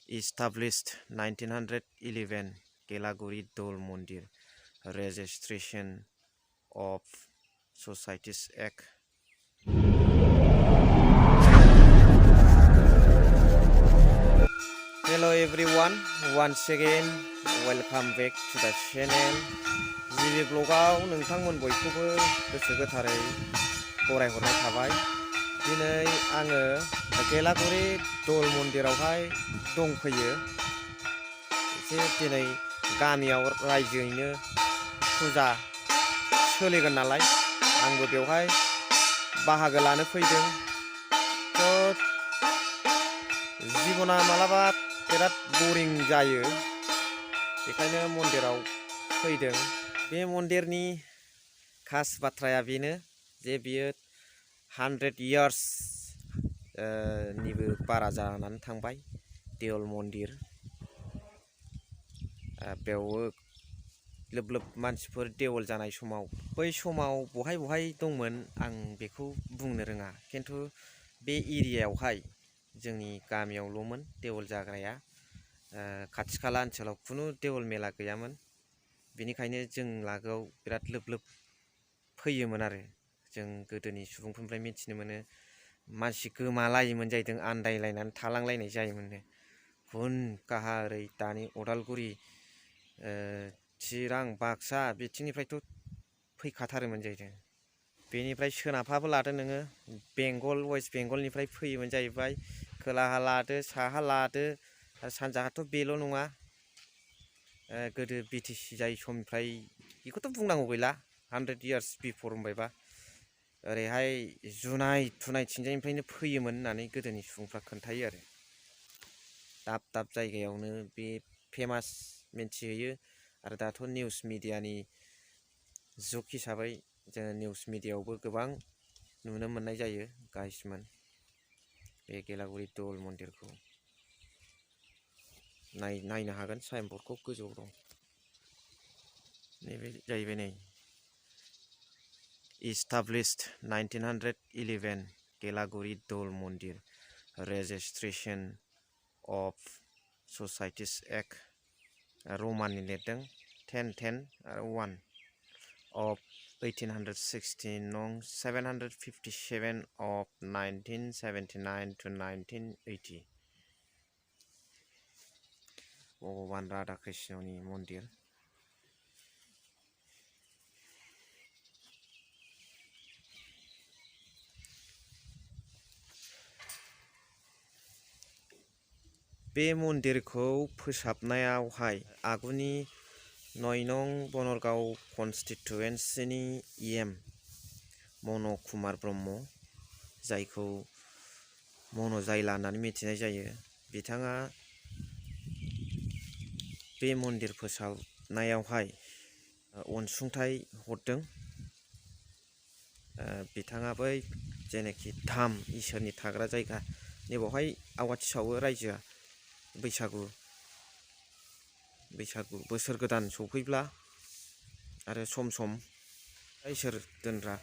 Established 1911 Gelaguri Dol Mondir Registration of Societies Act. Hello everyone, once again welcome back to the channel. जिबि ब्लगाव नोंथांमोन बयखौबो गोसो गोथारै बरायहरनाय थाबाय। दिनै आङो गेलागुरि दल मन्दिरावहाय दंफैयो। एसे दिनै गामियाव रायजोयैनो फुजा सोलिगोन नालाय आंबो बेवहाय बाहागो लानो फैदों। थ' जिबना मालाबा बिराद बरिं जायो, बेखायनो मन्दिराव फैदों। बे मन्दिरनि खास बाथ्राया बेनो जे बियो 100 years निबो बारा जानानै थांबाय देवल मन्दिर। बेयावबो लोब लोब मानसिफोर देवल जानाय समाव बै समाव बहाय दंमोन आं बेखौ बुंनो रोङा, खिन्थु बे एरियायावहाय जोंनि गामियावल'मोन देवल जाग्राया। खाथि खाला ओनसोलाव खुनु देवल मेला गैयामोन, बेनिखायनो जों लागोआव बिराद लोब लोब फैयोमोन आरो। जों गोदोनि सुबुंफोरनिफ्राय मिथिनो मोनो मानसि गोमालायोमोन जाहैदों, आन्दायलायनानै थालांलायनाय जायोमोननो। गुन काहा ओरै दानि अदालगुरि चिरां बाक्सा बिथिंनिफ्रायथ' फैखाथारोमोन जाहैदों। बेनिफ्राय सोनाबहाबो लादो नोङो, बेंगल वेस्ट बेंगलनिफ्राय फैयोमोन जाहैबाय। खोलाहा लादो, साहा लादो, सानजाहाथ' बेल' नङा। गोदो बिटिसि जायै समनिफ्राय बेखौथ' बुंनांगौ गैला, 100 years बिफर होनबायबा। ओरैहाय जुनाय थुनाय थिंजायनिफ्रायनो फैयोमोन होननानै गोदोनि सुबुंफ्रा खोन्थायो आरो। दाब दाब जायगायावनो बे फेमास मिन्थिहैयो। आरो दाथ' निउस मिडियानि जुग हिसाबै जोङो निउस मिडियायावबो गोबां नुनो मोननाय जायो। गाइसमोन बे गेलागुरि दल मन्दिरखौ नायनो हागोन, साइनबर्डखौ गोजौआव दं। नैबे जाहैबाय नै Established 1911 Gelaguri Dol Mondir Registration of Societies Act, रमाननि लिरदों 1010 आरो 1 of 1816 नं 757 of 1979 to 1980। भगवान राधा कृष्णनि मन्दिर। बे मन्दिरखौ फोसाबनायावहाय आगुनि 9 नं बनरगाव कन्स्टिटुवेन्सिनि EM मन कुमार ब्रह्म, जायखौ मन'जाइला होननानै मिथिनाय जायो, बिथाङा बे मन्दिर फोसाबनायावहाय अनसुंथाइ हरदों। बिथाङा बै जेनाखि धाम इसोरनि थाग्रा जायगा, नैबावहाय आवाथि सावो रायजोआ बैसागु बोसोर गोदान सफैब्ला, आरो सम सम इसोर दोनग्रा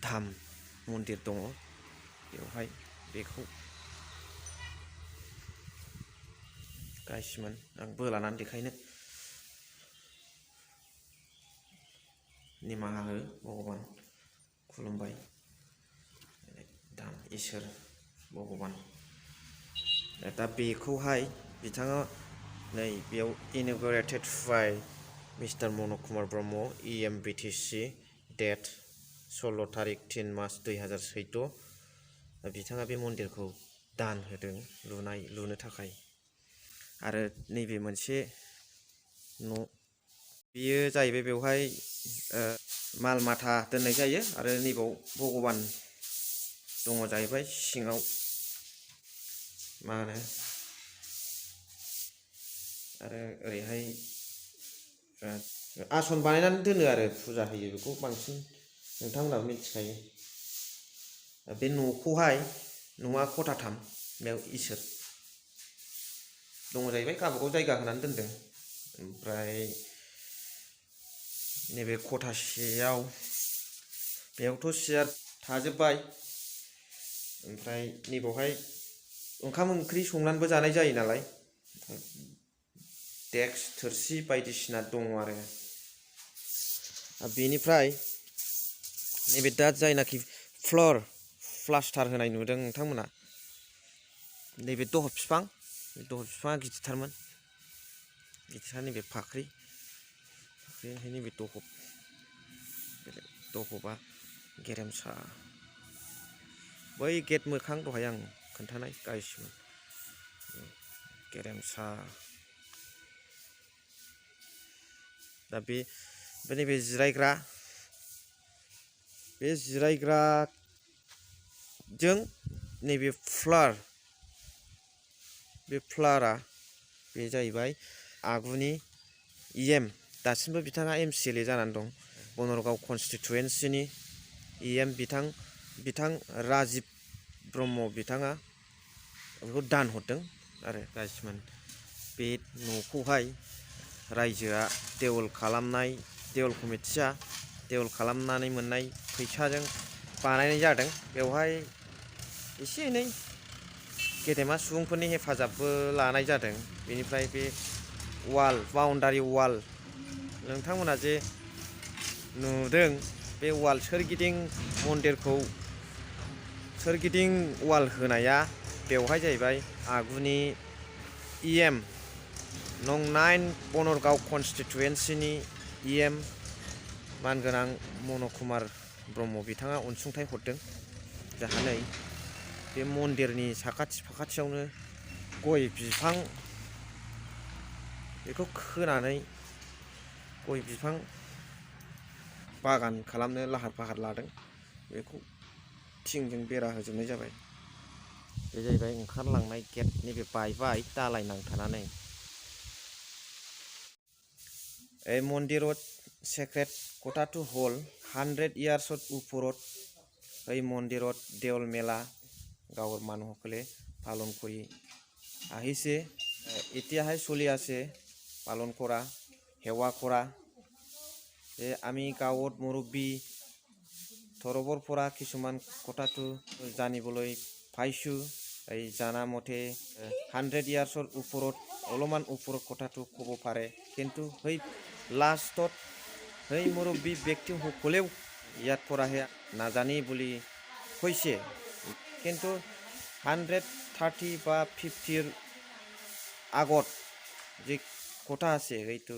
धाम मन्दिर दङ बेवहाय। बेखौ गाइसमोन आं बोलानानै देखायनो, निमाहा हो भगबान, खुलुमबाय धाम इसोर भगबान। दा बेखौहाय बिथाङा नै बेयाव इन'गरेटेड by mister Mon Kumar Brahma, EM BTC, date 16 तारिख 3 मार्च 2014। बिथाङा बे मन्दिरखौ दान होदों लुनो थाखाय। आरो नैबे मोनसे न', बेयो जाहैबाय बेवहाय माल माथा दोननाय जायो। आरो नैबाव भगबान दङ जाहैबाय सिङाव, मा होनो, आरो ओरैहाय आसन बानायनानै दोनो आरो फुजा होयो। बेखौ बांसिन नोंथांमोनाबो मिथिखायो। बे न'खौहाय, न'आ खथाथाम, बेयाव इसोर दङ जाहैबाय, गावबागाव जायगा होनानै दोनदों। ओमफ्राय नैबे खथासेयाव, बेयावथ' सियार थाजोब्बाय। ओमफ्राय नैबावहाय ओंखाम ओंख्रि संनानैबो जानाय जायो नालाय, डेक्स थोरसि बायदिसिना दङ आरो बेनिफ्राय नैबे दा जायनाखि फ्लर प्लास्टार होनाय नुदों नोंथांमोना नैबे दहब बिफाङा गिदिरथारमोन गिदिरथार नैबे फाख्रि नैबे दहबा गेरेमसा बै गेट मोखां दहाय आं खोन्थानाय गायसमोन गेरेमसा दा बे नैबे जिरायग्रा बे जिरायग्राजों नैबे बे फ्लारा बे जाहैबाय आगुनि EM दासिमबो बिथाङा MCLA जानानै दं बनरगाव कनस्टिटुवेन्सिनि EM बिथां राजिब ब्रह्म बिथाङा बेखौ दान हरदों आरो गाज्रिमोन बे न'खौहाय रायजोआ देवल कमिटिया देवल खालामनानै मोननाय फैसाजों बानायनाय जादों बेवहाय एसे एनै गेदेमा सुबुंफोरनि हेफाजाबबो लानाय जादों बेनिफ्राय बे बाउन्डारि वाल नोंथांमोना जे नुदों बे वाल सोरगिदिं मन्दिरखौ सोरगिदिं वाल होनाया बेवहाय जाहैबाय आगुनि EM नं 9 बनरगाव कनस्टिटुवेन्सिनि EM मानगोनां मन कुमार ब्रह्म बिथाङा अनसुंथाइ हरदों जाहानै बे मन्दिरनि साखाथि फाखाथियावनो गय बिफां बेखौ खोनानै गय बिफां बागान खालामनो लाहार फाहार लादों बेखौ थिंजों बेरा होजोबनाय जाबाय बे जाहैबाय ओंखारलांनाय गेट नैबे बायबाय दालाय नांथानानै मन्दिरत सेक्रेट कटाटु हल 100 ইয়ার্সত ওপৰত এই মন্দিৰত দেউল মেলা গাঁৱৰ মানুহসকলে পালন কৰি আহিছে এতিয়াহে চলি আছে পালন কৰা সেৱা কৰা আমি গাঁৱত মুৰব্বী তৰফৰ পৰা কিছুমান কথাটো জানিবলৈ পাইছোঁ এই জানা মতে 100 ইয়াৰ্সৰ ওপৰত অলপমান ওপৰত কথাটো ক'ব পাৰে কিন্তু সেই লাষ্টত সেই মুৰব্বী ব্যক্তিসকলেও ইয়াত পৰাহে নাজানি বুলি কৈছে কিন্তু 130 বা 50ৰ আগত যে কথা আছে এইটো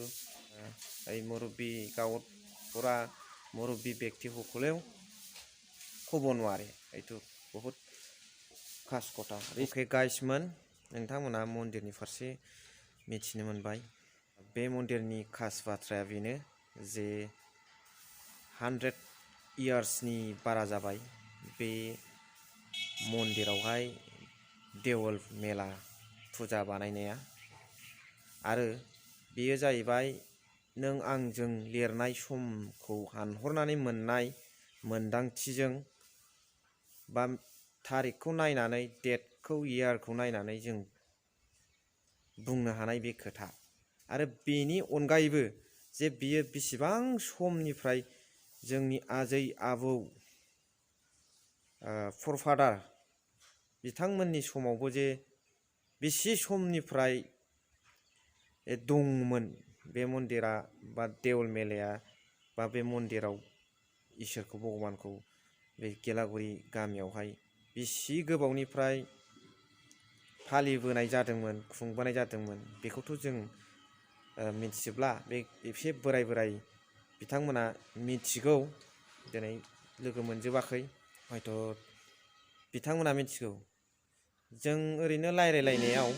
এই মুৰব্বী গাঁৱত পৰা মুৰব্বী ব্যক্তিসকলেও ক'ব নোৱাৰে এইটো বহুত खास कथा ओके गाइसमोन नोंथांमोना मन्दिरनि फारसे मिथिनो मोनबाय बे मन्दिरनि खास बाथ्राया बेनो जे 100 इयार्सनि बारा जाबाय बे मन्दिरावहाय देवल मेला फुजा बानायनाया आरो बेयो जाहैबाय नों आंजों लिरनाय समखौ हानहरनानै मोननाय मोनदांथिजों बा थारिखखौ नायनानै डेटखौ इयारखौ नायनानै जों बुंनो हानाय बे खोथा आरो बेनि अनगायैबो जे बियो बेसेबां समनिफ्राय जोंनि आजै आबौ फरफादार बिथांमोननि समावबो जे बेसे समनिफ्राय दंमोन बे मन्दिरा बा देवल मेलाया बा बे मन्दिराव इसोरखौ भगबानखौ बे गेलागुरि गामियावहाय बेसे गोबावनिफ्राय फालिबोनाय जादोंमोन खुंबोनाय जादोंमोन बेखौथ' जों मिथिजोबला बे एसे बोराय बिथांमोना मिथिगौ दिनै लोगो मोनजोबाखै हयथ' बिथांमोना मिथिगौ जों ओरैनो रायलायलायनायाव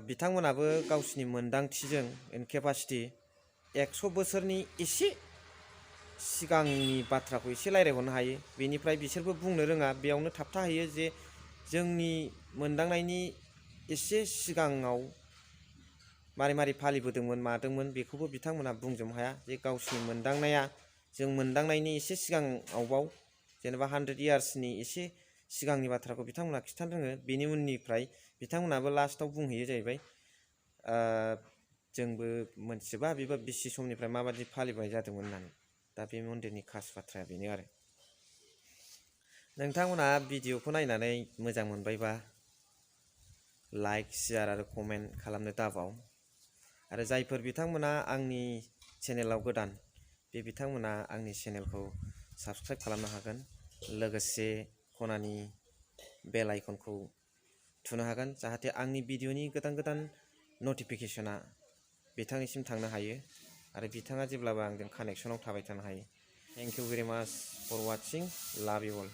बिथांमोनाबो गावसिनि मोनदांथिजों केपासिटि 100 बोसोरनि एसे सिगांनि बाथ्राखौ एसे रायलायहरनो हायो बेनिफ्राय बिसोरबो बुंनो रोङा बेयावनो थाबथाहैयो जे जोंनि मोनदांनायनि एसे सिगाङाव मारै फालिबोदोंमोन मादोंमोन बेखौबो बिथांमोना बुंजोबनो हाया जे गावसिनि मोनदांनाया जों मोनदांनायनि एसे सिगाङावबाव जेनेबा 100 इयार्सनि एसे सिगांनि बाथ्राखौ बिथांमोना खिथानो रोङो बेनि उननिफ्राय बिथांमोनाबो लास्टआव बुंहैयो जाहैबाय जोंबो मोनथिजोबा बेबा बेसे समनिफ्राय माबादि फालिबोनाय जादोंमोन होननानै दा बे मन्दिरनि खास बाथ्राया बेनो आरो नोंथांमोना भिडिअखौ नायनानै मोजां मोनबायबा लाइक शेयार आरो कमेन्ट खालामनो दाबाव। आरो जायफोर बिथांमोना आंनि चेनेलाव गोदान बे बिथांमोना आंनि चेनेलखौ साबस्क्राइब खालामनो हागोन, लोगोसे खनानि बेल आइकनखौ थुनो हागोन जाहाथे आंनि भिडिअनि गोदान नटिफिकेसना बिथांनिसिम थांनो हायो आरो बिथाङा जेब्लाबो आंजों कानेक्सनाव थाबाय थानो हायो। थेंक इउ भेरि माच फर वाचिं, लाभ इउ अल।